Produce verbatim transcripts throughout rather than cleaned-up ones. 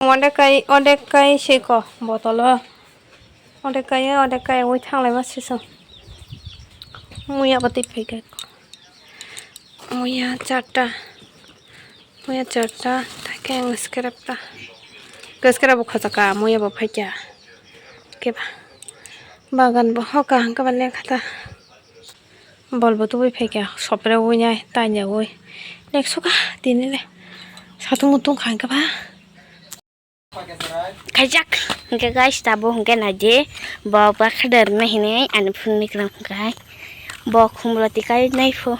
Ode kai, ode kai se ko botolo. Ode kai, ode kai, oi thanglai ma se song. Muya bati phai kai. Muya charta. Muya charta, ta khe ang skrap ta. Ke skrap bo khotaka, muya bo phaikya. Keba. Bagan bo hoka, hangka ba lekha ta. Bol bo tubui phaikya, sopre ui nai, tanya ui. Lek suka, tini le. Satung mutung khang keba. Khaijak, hingke guys, tabo hingke naidi, bo bakha der na hinui ani phone ni kwrwng hingke hai. Bo khumlo tikai nai pho.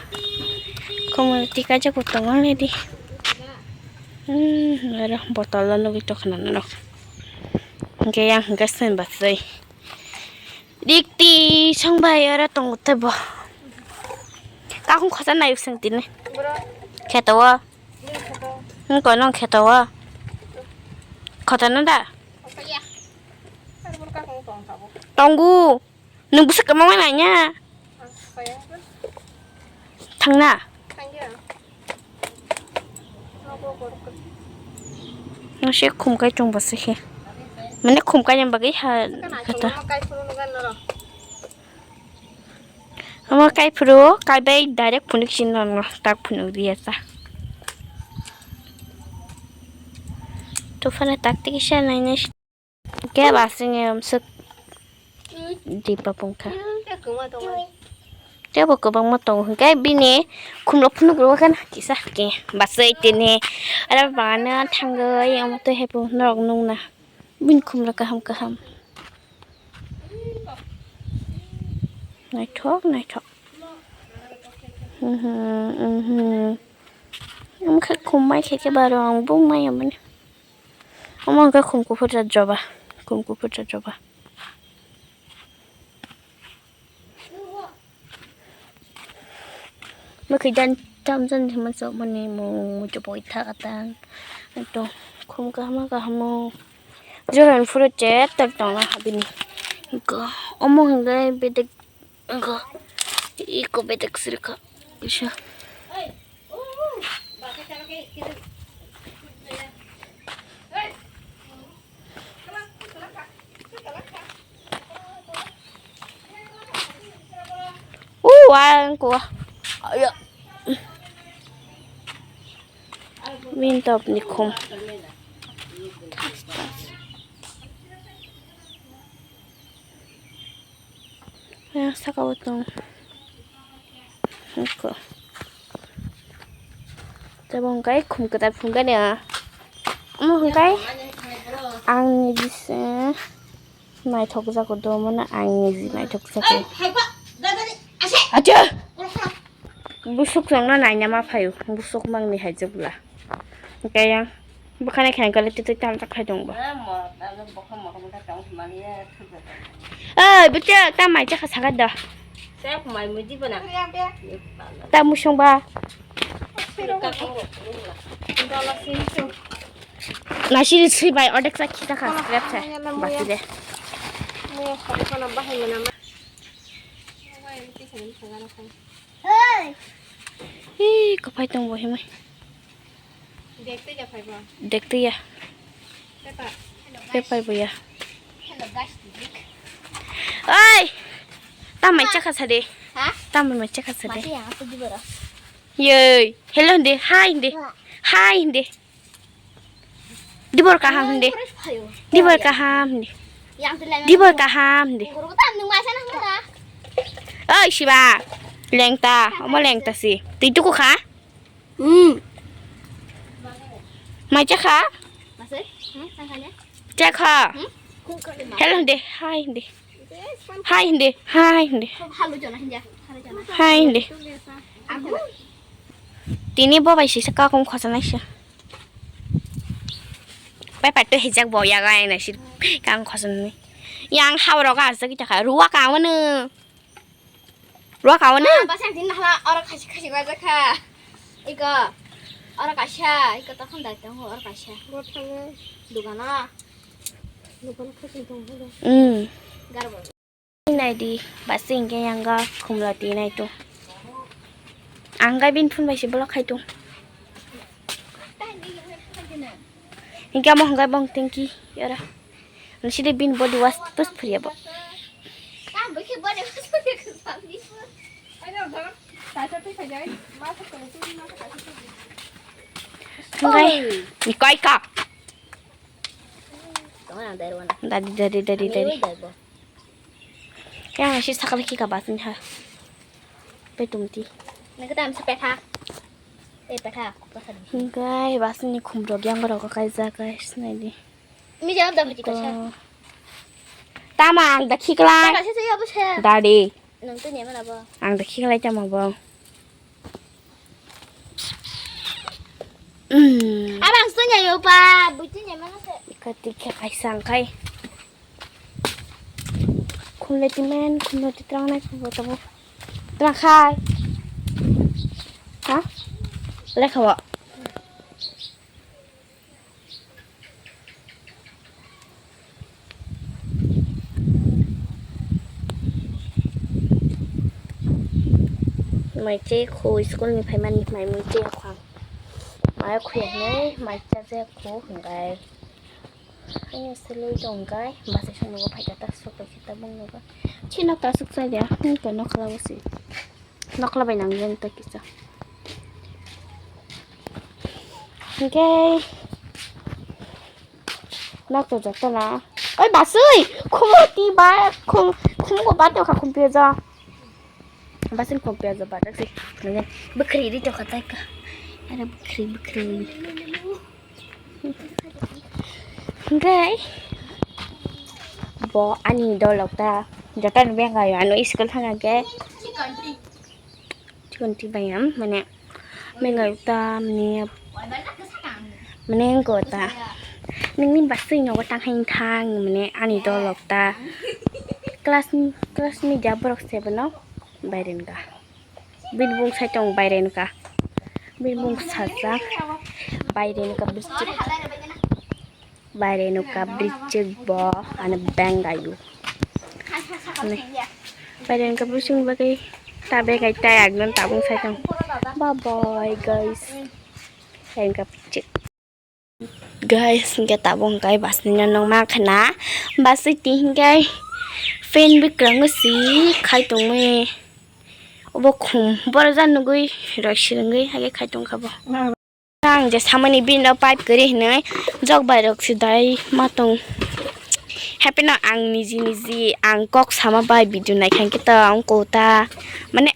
Khumlo tikai jak bo tongo nai di. Hmm, aro botol o nugui tongkha na norok. Hingke yang hingke sen basai. Rikti song bai aro tongo tei bo. Kakung khosa nai useng tini. Kheto o. Nung kono kheto o. Khoto no da? Tongu. Nung bwswk kwmangma nai nya? Thangna? Nung se khum kai chwng bwswk khe. Mane khum kai yang bagwi ha kata. Omo kai phuru, kai bai direct phunuk sin no tak phunuk riya sa. Tufana tak tiki sa nai nai. Ke ba sing em suk. Di pa pung kha. Tebo kwbangma tongo hwnkhe bini khumlo phunuk rw khe na kisa khe basai tini. Aro bana thangwi omo twi hai phunuk norok nung na. Bini khumla kaham kaham. Naithok, naithok. Mhm, mhm. Omo khe khum mai khe khe baro ang bung mai amani. Omo hwnkhe khum kuphur joba. Khum kuphur joba. Mwkhwi dan tam jan hima chok mani mung muchupui tha kata. Ekdom khum kahama kahamo. Joran phuru chetter tongna habini. Go, omo hwnkhe bedek go. Iko bedek sirikha. Kisa. Uh, ang kuwa. Ayo. Min top ni khum. Yang saka utong. Ko. Tebo hwnkhe khum kwtal phunukgani ah. Omo hwnkhe ang niji se naithok jago do, omo no ang niji naithok jago. Acha! Busuk chwngno naina ma phaio, busuk mangni hai jebla. Hwnkhe yang bwkhani khaina kale twi twi tam tak khai tong bo. Oi, bwtwi ta mai chakha saka da. Ta musung ba. Nasi sui bai odek sa khita kha scrap sa. Bati de. Hi, kapai tong bo himai. Dek twi ya phai bo. Dek twi ya. Pepa. Pepa bo ya. Hello guys, tidik. Oi! Tamai chakha sade. Ha? Tamai mai chakha sade. Mati yang apa di bawah? Yoi. Hello hindi. Hi hindi. Hi hindi. Dibor kaham hindi. Dibor kaham hindi. Dibor kaham hindi. Oi, siba. Lengta. Omo lengta si. Twi tuku kha? Hmm. Mai chakha? Chakha. Hello hindi. Hi hindi. Hi hindi. Hi hindi. Hi hindi. Tini bo bai sisa kakung khosa naisa. Pai pai to hijak bo yaga ai naisir kang khosa ni. Yang hawro ga asa kita kha ruwa ka wano. Ruwa ka wano. Basa tin hala oro khasi khasi baja kha. Iko oro kaisa, iko tokon dai tongo oro kaisa. Dugano. Dugano khasi tongo. Hmm. Garbo. Nai di, basi hingke yang ga khumla ti nai tu. Ang ga bin phun bai se block khai tu. Hingke amo hingke bong tengki yara. Nisi de bin body wash tus priya bo. Hingke ni koi ka. Dadi, dadi, dadi, dadi. Yang si sakal ki ka basin ha. Petum ti. Nang kata am sepet ha. Eh, pet ha. Hingke basin ni khum rok yang rok kai ja kai sinai di. Mi jawab da bhati kasa. Tama ang da khiklai. Kasa se ya bu se. Dadi. Nang tu nyama na bo. Ang da khiklai tama bo. Mm. Abang tu nyama ba, bu tu nyama na se. Ikati khe kaisa ang kai. Khumle ti men, khumle ti trang nai khumbo tabo. Trang khai. Ha? Lekha bo. Mai che khu school ni phaimani mai mui che khwang. Mai khu nai mai cha je khu hwngai. Ani seloi tong kai basa song nogo phaika ta sok pai ta bong nogo. Chino ta sok cha ya. Ni to nokla bo si. Nokla bai nang jeng ta kisa. Hingke nok to joto na. Oi basui, khumu ti ba, khum, khum ko ba to kha khum pia ja. Basin khum pia ja ba dak si. Bwkhri ri to kha tai ka. Ara bwkhri, bwkhri. Hingke bo ani dolok ta joto ni benga yo ano school thang ke. Twenty bayam mane mengai ta mane mane wngko ta nini basui nogo tang hai thang mane ani dolok ta class class ni ja borok se bono bairen ga bini bung sai tong bairen ga bini bung sajak bairen ga bisik. Baire nuka bwrwichwk bo ano bengayo. Baire nuka bwrwichwk bagwi ta begai ta ekdom tabung sai tong. Bye bye guys. Baire nuka bwrwichwk. Guys, hingke tabung kai basni no nong ma khana. Baswi ti hingke fan bwkrang si khai tongwi. Obo khum boro jan nugwi roi sirwngwi hage khai tongkha bo. Ang je samani bini pipe kwrwi hinwi jok bai rok se dai ma tong. Happy no ang niji niji ang kok sama bai video nai khan khe to ang kota mane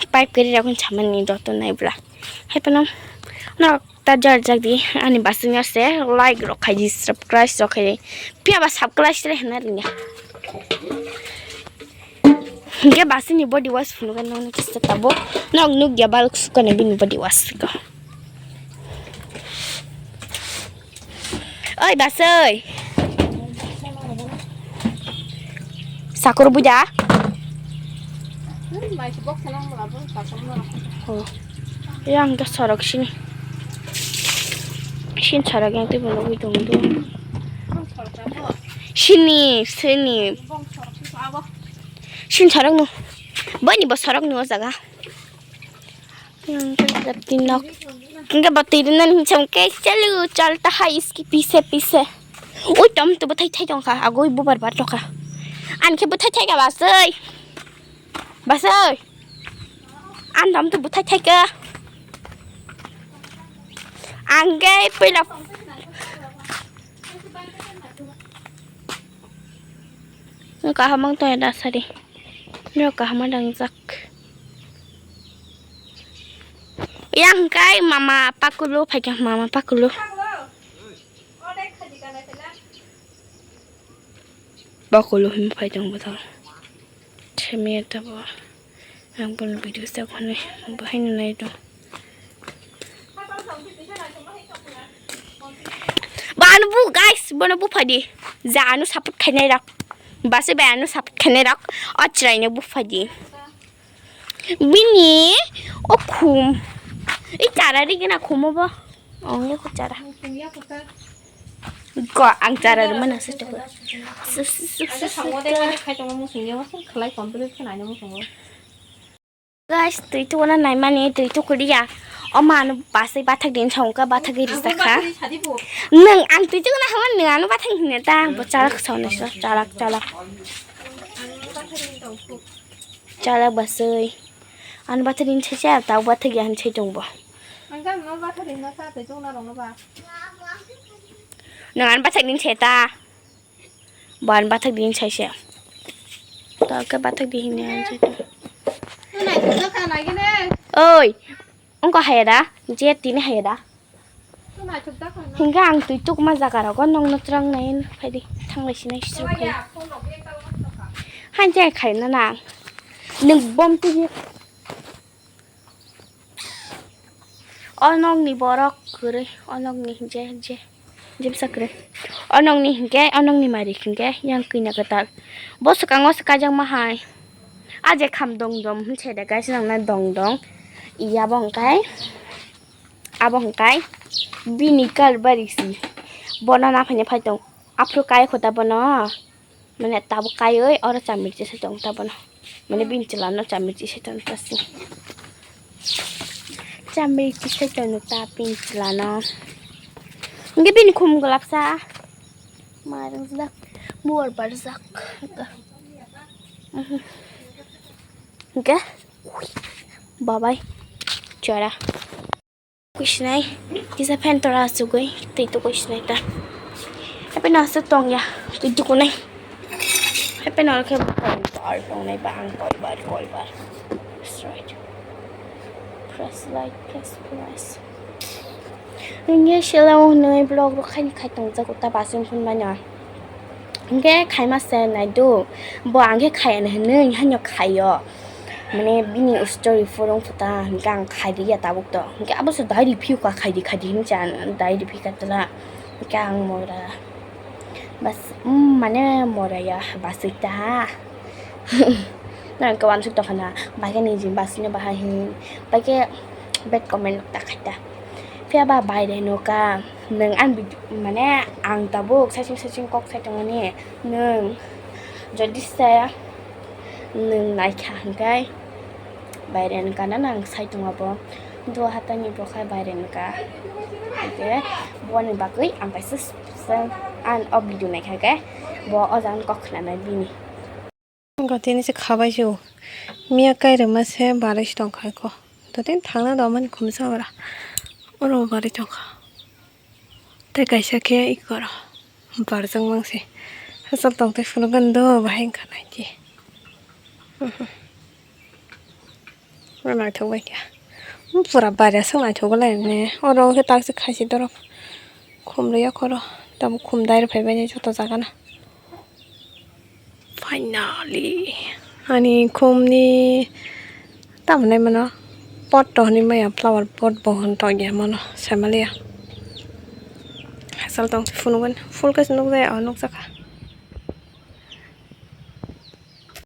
pipe kwrwi rok samani joto nai bwla. Happy no no ta jar jak di ani basing se like rok khai di subscribe rok khai di. Phiya ba subscribe se hna ringya. Hingke basini body wash phunukha nokni kisa tabuk. Nok nukya baluk sukani bini body wash ko. Oi basoi. Sakur buja. Oh. Yang ke sorok sini. Sini sorok yang tiba nungwi tong do. Sini, sini. Sini sorok no. Bani bo sorok no jaga. Yang ke dapti nok. Hingke bati rinan hinsam ke chalo chalta hai iski pise pise. Ui tom tu bathai thai tongkha agoi bubar bar tokha. An ke bathai thai ka basoi. Basoi. An tom tu bathai thai ka. Angge pela. Kaham ang to ya dasari. Nyo kaham ang dangjak. Yang kai mama pakulo phaikha mama pakulo. Pakulo him phai tong bwthang. Themia tabo ang bono video se khone bahai no nai do. Bano bu guys bono bu phadi ja ano support khainai rok base bai ano support khainai rok o chwrai no bu phadi. Bini o khum. I chara ri gina khum obo. Ang ya ko chara. Ko ang chara ri mana se to. Su, su, su, su, su, to. Guys, twi to na nai mani twi to kuliya. O ma ano basai bathak din songka bathak di risa kha. Nung ang twi chukna hama nung ano bathak hinne ta bo chalak sona so chalak chalak. Chalak basai. Ano bathak din chai cha ta bathak yan chai tong bo. Ang jang no bathak din na sa twi chukna rong no ba. Nung ano bathak din chai ta. Ban bathak di hinwi saise. To ke bathak di hinwi ang saito. Oi, ongko haya da? Je tini haya da? Hingke ang twi tukma jaga rogo nongno twrang nai phaidi thanglai sinai srok khai. Hain jai khai na nang. Nwng bom twi. O nokni borok kwrwi, o nokni je, je, jemsa kwrwi. O nokni hinkhe, o nokni mari hinkhe yang kwi na kwtal. Bo swkango se kaijakma hai. A je kham dong dong hinse de guys, nang na dong dong. Iya bo hwnkhe, abo hwnkhe bini kar bari si. Bono naphani phai tong. Aphuru kai kho ta bono. Mane tabuk kaiwi oro chamrikchi se tong ta bono. Mane bini chwla no chamrikchi se tong ta si. Chamrikchi se tong ta bini chwla no. Hingke bini khum gwlapsa. Marwk jak. Buar barjak. Mhm. Hingke. Babai. Chara. Kusinai, kisa fan tora asugwi, twi tukui sinai ta. Hape no asuk tong ya, twi tukunai. Hape no khe bal tong nai ba ang kol bar, kol bar. That's right. Press like, press, press. Nungya sila o nai vlog ro khai khai tong jago ta basing phun bai no. Hingke khaima se naidu, bo ang khe khaya hinwi haino khaio. Mane bini story phurung phuta hingke ang khai riya tabuk to. Hingke abo se dai riphiu ka khai di khai di hinwi cha dai riphi ka tela. Hingke ang mora bas, mm, mane mora ya basui ta. Nang ke wansuk tongkha na, bai khe nini jin basui no bahai hin, bai khe bad comment ta khai ta. Phiya ba bai reno ka, nwng ang bid-, mane ang tabuk saichung saichung kok sai tongmani, nwng jodi se nwng naikha hingkai bai reno ka na nang sai tong abo. Duha hatai ni bo khai bai reno ka, hingke boni bagwi ang kaisa special ang o video naikha khe bo o jaga kok khna nai bini. Gotini se khabai se o. Miya kairima se baroi se tongkha eko. Dotini thangna do mani khumsa ora. Oro baroi tongkha. Tei kaisa khe ikoro. Barjak mang se. Hachal tong tei phunukgani do bahai wngkha naidi. Naithok bai kha. Pura barya se naithok lai ne. Oro khe tak se khaisi dorok. Khum rwya khoro. Tamo khum dai rw phai bai joto jaga na. Finally, ani khumni tamni mano pot to hwnwi maya, flower pot bo hwn tongya mano, saimanliya. Hachal tong phunukgani, full khe nukjaya, o nukjakha.